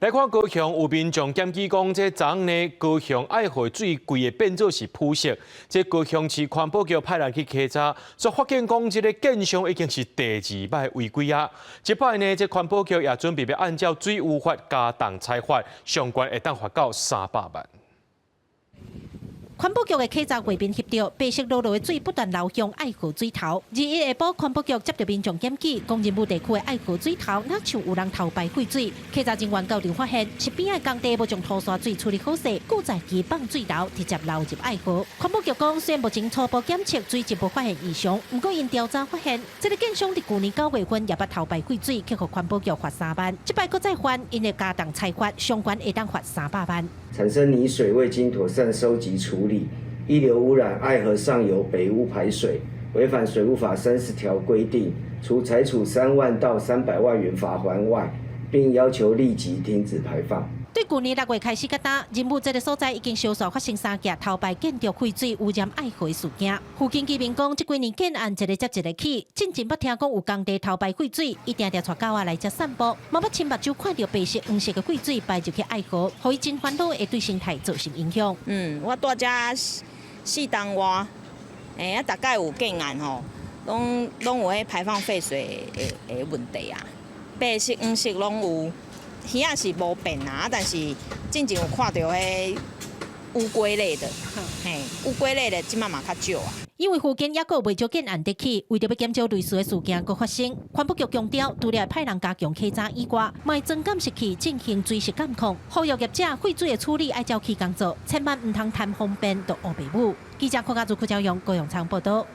來看高雄有民眾檢舉講，這昨昏呢高雄愛河水規个變做是殕色。這高雄市環保局派人去稽查，煞發現講這个建商已經是第二擺違規啊。這擺呢，這環保局也準備欲按照水污法加重裁罰，上懸會當罰到300萬。環保局的稽查畫面翕著，白色漉漉的水不斷流向愛河水頭。21下晡，環保局接著民眾檢舉，講仁武地區的愛河水頭，若像有人偷排廢水。稽查人員到場發現，是邊仔工地無將塗沙水處理好勢，閣再機放水流，直接流入愛河。環保局講，雖然目前初步檢測水質無發現異常，毋過𪜶調查發現，這个建商佇舊年9月份也捌偷排廢水，去予環保局罰3萬。這擺閣再犯，𪜶會加重裁罰，上懸會當罰300萬。產生泥水未經妥善收集處理，溢流污染愛河上游北屋排水，違反水污法30條規定，除裁處3萬到300萬元罰鍰外，並要求立即停止排放。對舊年6月開始到今，仁武這个所在已經相續發生三件偷排建築廢水污染愛河的事件。附近居民講，這幾年建案一个接一个起，進前捌聽講有工地偷排廢水，伊定定帶狗仔來遮散步，嘛捌親目睭看著白色、黃色的廢水排入去愛河，予伊真煩惱會對生態造成影響。嗯，我蹛遮4冬外，欸，啊，逐擺有建案吼，攏攏有彼排放廢水的的問題啊，白色、黃色攏有。魚仔是無變啊，但是進前有看著彼烏龜類的，嘿，烏龜類的這擺嘛較少啊。因為附近猶閣有袂少建案佇起，為著欲減少類似的事件閣發生，環保局強調，除了派人加強稽查以外，嘛會裝監視器進行追實監控，呼籲業者廢水的處理愛照起工做，千萬毋通貪方便就烏白舞。記者柯家祖、柯昭陽、高永昌報導。